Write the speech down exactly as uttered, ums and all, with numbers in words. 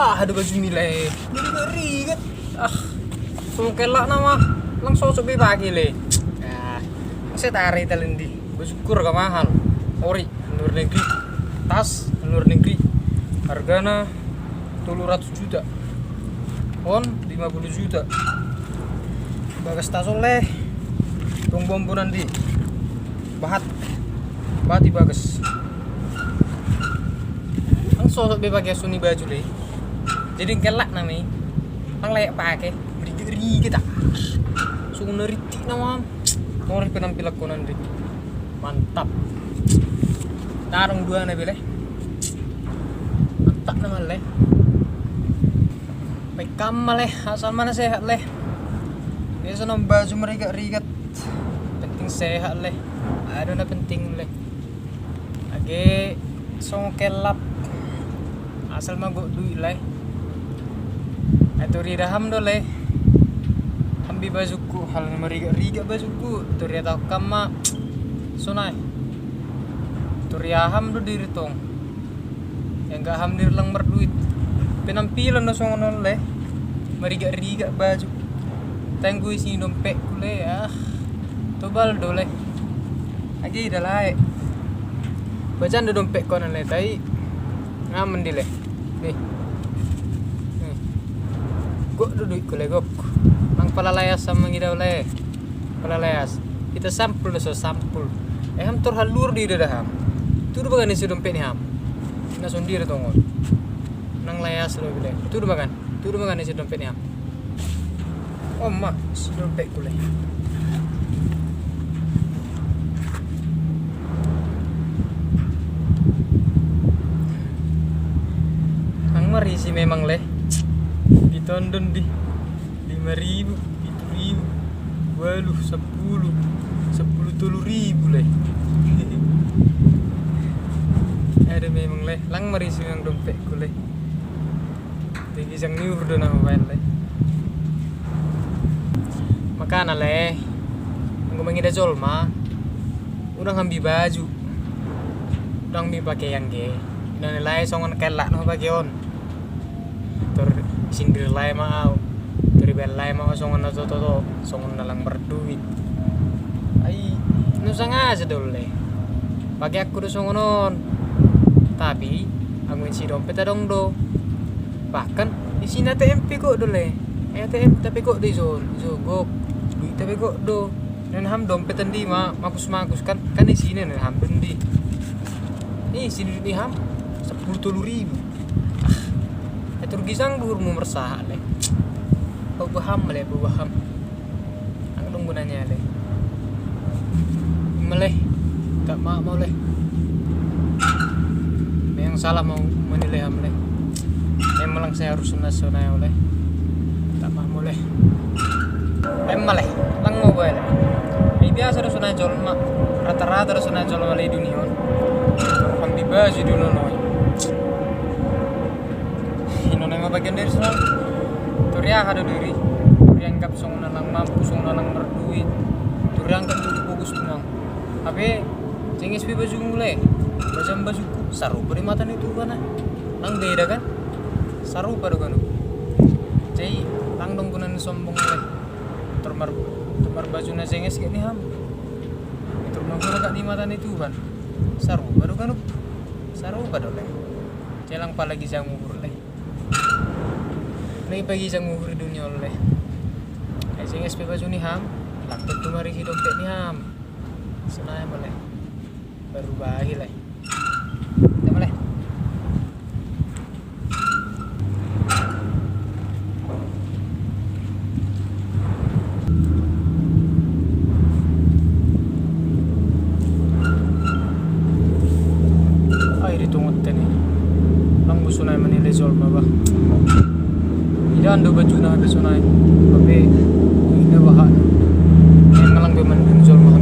Ah, ada baju milai. Rigat. Ah, so kelak nama. Lang sosok be pake le. Ah, saya tarik talen di. Baju kur ga mahal. Ori, luar negeri. Tas, luar negeri. Hargana tolu ratus juta. On, lima puluh juta. Bagas tas on le. Tong bombonan di. Bahat. Bahat i bagas. Ang sosok be pake suni baju le. Jadi kelak nami. Ang layak pake. Rigat-rigat ah. Sungguh neritik nama. Mori penampilan konan di. Mantap. Tarung dua na bele. Mantap nama le. Baik kam ma le, asal mana sehat le. Biasa nang baju merigat-rigat. Penting sehat le. Ada na penting le. Age song kelap. Asal ma gok duit le. Ai tori da ham do le. Hambi bajukku, hal merigat-rigat bajukku. Tori atau kam ma. Sonai. Tori aham do diri tong. Yang gak ham diri lang marduit. Penampilan do songon on le. Merigat-rigat baju. Tenggu isi dompetku le ah. Tobal do le. Age ida lae. Bajan do dompetku na le tai. Ngamen di le. Nih. Nih. Gok do duitku le gok. Nang pala layas sama ngida le. Pala layas. Kita sampul do so sampul. Eh ham tor halur di ida da ham. Tudu bagan isi dompet ni ham. Na sondiri tongon. Nang layas do bile. Tudu bagan. Tudu bagan isi dompet ni ham. Om ma, isi dompetku le. Ang marisi memang le. Ditondon di lima ribu, pitu ribu, walu, sepuluh, sepuluh tolu ribu le. Ada memang le, lang marisi memang dompetku le. Tinggi jang niur do na main le. Makana le, anggo mangida jolma, unang hambi baju, unang hambi pakean ge. Ina ni lae songon kelak na pake on. Tor sindir lae ma au. Tor ibaen lae ma au songon na toto, songon na lang marduit. Ai, nu sangaja do le. Pakeanku do songon on. Tapi anggo isi dompet adong do. Bahkan isi na A T M pe gok do le. A T M tapi gok do ison. Iso gok. Duit tapi gok do. Nen ham dompet ndi ma makus-makus kan. Kan isi nen ham ndi. Isi duit ni ham sepuluh tolu ribu. Ah, atur gisang duhurmu marsahat le. Pau baham le, pau baham. Ang dong gunanya le. Male. Tak ma mau le. Memang salah mau menilai ham le. Memang lang saya harus nasional le. Tak ma mau le. Em male. Lang mau gue le. Ini biasa do sonai jolma. Rata-rata do sonai jolma le dunia on. Hambi baju dulu noi. Inona ma bagian dari sonai. Tori aha do diri. Tori anggap songon na lang mampu, songon na lang marduit. Tori anggap diri bagus memang. Hape jenges pe bajungmu le. Bajam bajungku sarupa di mata ni Tuhan ah. Lang beda kan? Sarupa do ganup. Jadi lang dong guna ni sombong le. Tor mar, tor marbaju na jenges gek ni ham. Tor magora gek ni mata ni Tuhan. Sarupa do ganup. Sarupa do le. Jadi lang pala gisang uhur le. Nai pagisang uhur dunia on le. Ai jenges pe baju ni ham. Lang tontu marisi dompet ni ham. Sonai male. Baru bahi le. Ita male. Ai di tongot tene. Lang bu sonai menilai jolma bah. Ida ando baju na be sonai. Tapi ida bahat. Yang lang be mending jolma.